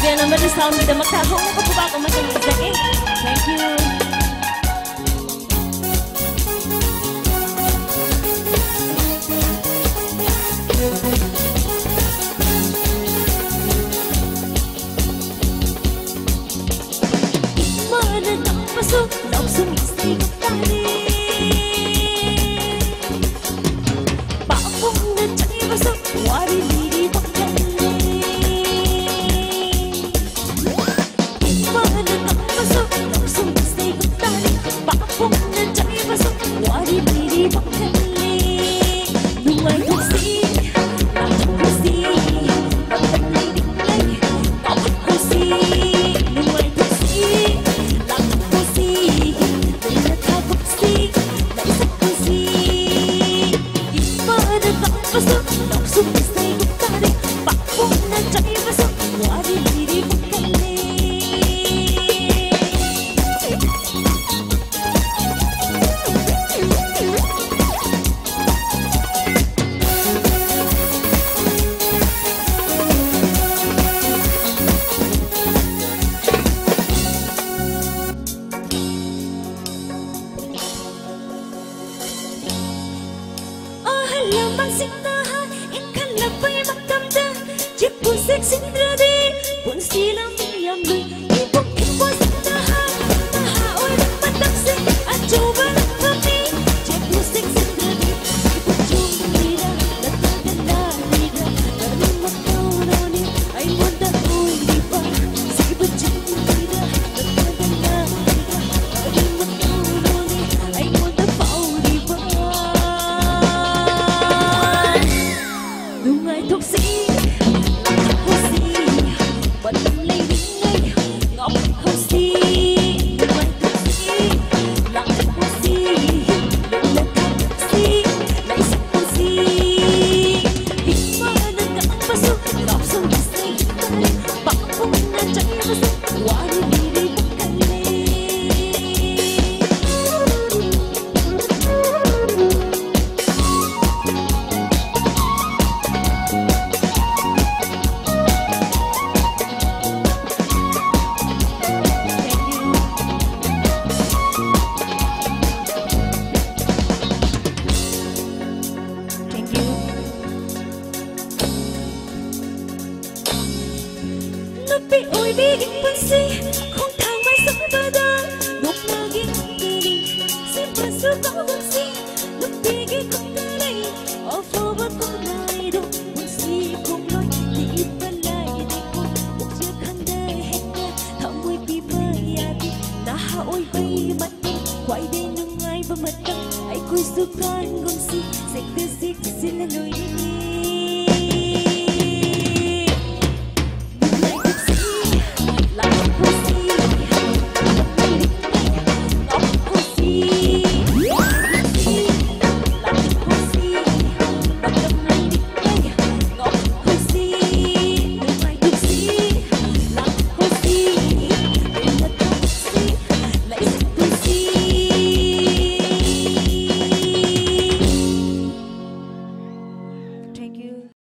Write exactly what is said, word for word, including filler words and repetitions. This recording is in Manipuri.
ꯃꯦꯟ ꯑꯃꯗꯤ ꯁꯥꯎꯟꯒꯤꯗꯃꯛꯇ ꯍꯧꯅ ꯈꯨꯕꯥꯛ ꯑꯃ ꯇꯧꯖꯒꯦ꯫ Thank you. ꯏꯃꯥꯅ ꯇꯥꯛꯄꯁꯨ ꯂꯧꯁꯨꯝ ꯏꯁꯩ ꯇꯥꯔꯦ꯫ ꯄꯥꯕꯨꯡꯅ ꯆꯩꯕꯁꯨ ꯋꯥꯔꯤ ꯂꯤꯔꯤ ꯋꯥꯈꯜꯅꯦ꯫ ꯏꯃꯥꯅ ꯇꯥꯛꯄꯁꯨ ꯂꯧꯁꯨꯝ ꯏꯁꯩ ꯇꯥꯔꯦ꯫ ꯄꯥꯕꯨꯡꯅ ꯆꯩꯕꯁꯨ ꯋꯥꯔꯤ ꯂꯤꯔꯤ ꯋꯥꯈꯜꯅꯦ꯫ ꯅꯨꯡꯉꯥꯏꯊꯣꯛꯁꯤ, ꯂꯥꯡꯊꯣꯛꯁꯤ, ꯃꯇꯝ ꯂꯩꯔꯤꯉꯩ ꯉꯥꯎꯊꯣꯛꯁꯤ꯫ ꯅꯨꯡꯉꯥꯏꯊꯣꯛꯁꯤ, ꯂꯥꯡꯊꯣꯛꯁꯤ, ꯂꯩꯅ ꯊꯥꯗꯣꯛꯁꯤ, ꯂꯩꯁꯛ ꯈꯨꯁꯤ꯫ ꯏꯃꯥꯅ ꯇꯥꯛꯄꯁꯨ ꯂꯧꯁꯨꯝ ꯏꯁꯩ ꯇꯥꯔꯦ꯫ ꯄꯥꯕꯨꯡꯅ ꯆꯩꯕꯁꯨ ꯋꯥꯔꯤ ꯂꯤꯔꯤ ꯋꯥꯈꯜꯅꯦ꯫ ꯑꯍꯜ ꯂꯃꯟꯁꯤꯡꯅ ꯏꯟꯈꯠꯂꯛꯄꯒꯤ ꯃꯇꯝꯗ ꯆꯦꯛꯄꯨ ꯆꯦꯛꯁꯤꯟꯗ꯭ꯔꯗꯤ ꯄꯨꯟꯁꯤ ꯂꯝꯕꯤ ꯌꯥꯝ ꯂꯨꯏ꯫ ꯏꯕꯨꯡ ꯏꯄ꯭ꯋꯥꯁꯤꯡꯅ ꯅꯍꯥ ꯑꯣꯏꯔꯛꯄ ꯃꯇꯝꯁꯤ ꯑꯆꯧꯕ ꯂꯥꯟꯐꯝꯅꯤ꯫ ꯆꯦꯛꯄꯨ ꯆꯦꯛꯁꯤꯟꯗ꯭ꯔꯗꯤ ꯏꯕꯨꯡ ꯆꯨꯝꯂꯤꯔꯥ ꯅꯠꯇ꯭ꯔꯒ ꯂꯥꯜꯂꯤꯔꯥ? ꯀꯔꯤꯃꯛ ꯇꯧꯔꯨꯅꯤ ꯑꯩꯉꯣꯟꯗ ꯑꯣꯏꯔꯤꯕ ꯁꯤꯕ ꯆꯤꯡꯂꯤꯔꯥ ꯅꯠꯇ꯭ꯔꯒ ꯂꯥꯜꯂꯤꯔꯥ? ꯀꯔꯤꯃꯛ ꯇꯧꯔꯨꯅꯤ ꯑꯩꯉꯣꯟꯗ ꯐꯥꯎꯔꯤꯕ? ꯅꯨꯡꯉꯥꯏꯊꯣꯛꯁꯤ, ꯂꯥꯡꯊꯣꯛꯁꯤ, ꯃꯇꯝ ꯂꯩꯔꯤꯉꯩ ꯉꯥꯎꯊꯣꯛꯁꯤ꯫ ꯅꯨꯡꯉꯥꯏꯊꯣꯛꯁꯤ, ꯂꯥꯡꯊꯣꯛꯁꯤ, ꯅꯨꯄꯥꯒꯨꯝꯁꯤ ꯅꯨꯄꯤꯒꯤ ꯈꯨꯠꯇ ꯂꯩ, ꯑꯐꯕ ꯈꯣꯡꯂꯩꯗꯣ ꯄꯨꯟꯁꯤ ꯈꯣꯡꯂꯣꯏ ꯂꯤꯛꯄ ꯂꯥꯏꯔꯤꯛꯄꯨ ꯄꯨꯛꯆꯦꯜ ꯈꯪꯗ ꯍꯦꯛꯇ ꯊꯃꯣꯏ ꯄꯤꯕ ꯌꯥꯗꯦ꯫ ꯅꯍꯥ ꯑꯣꯏꯕꯒꯤ ꯃꯇꯝ ꯈ꯭ꯋꯥꯏꯗꯩ ꯅꯨꯡꯉꯥꯏꯕ ꯃꯇꯝ ꯑꯩꯈꯣꯏꯁꯨ ꯀꯥꯟꯒꯨꯝꯁꯤ ꯁꯦꯛꯇ ꯆꯦꯛꯁꯤꯜꯂ ꯂꯣꯏꯔꯦꯅꯦ꯫